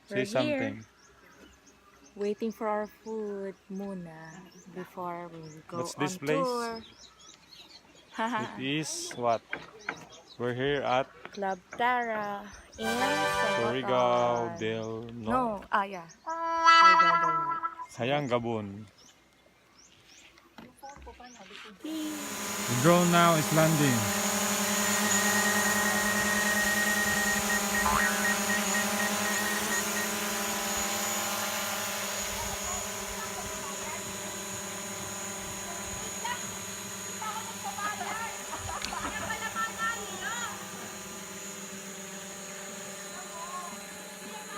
Say We're something. here. Waiting for our food muna before we go What's this on place? tour. It is what? We're here at Club Tara in Surigao Sabatan. del Norte. No, ah yeah. Surigao del Norte. Sayang Gabon. The drone now is landing.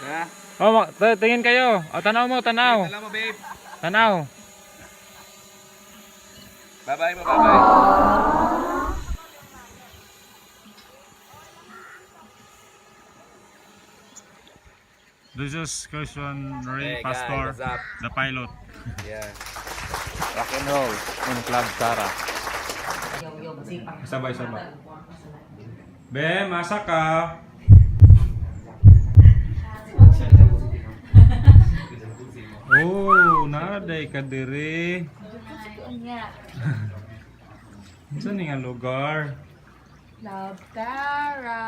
Ha? Oh, tingin kayo. O, tanaw mo, tanaw. Alam mo, babe. Tanaw. Bye-bye, bye-bye. This is Christian Ray Hey, guys, Pastor, what's up? the pilot. Yeah. Rock and roll in Club Tara. Sabay, sabay. Be, masa ka? Oh, naday ka diri. Unsa ni nga lugar? Club Tara.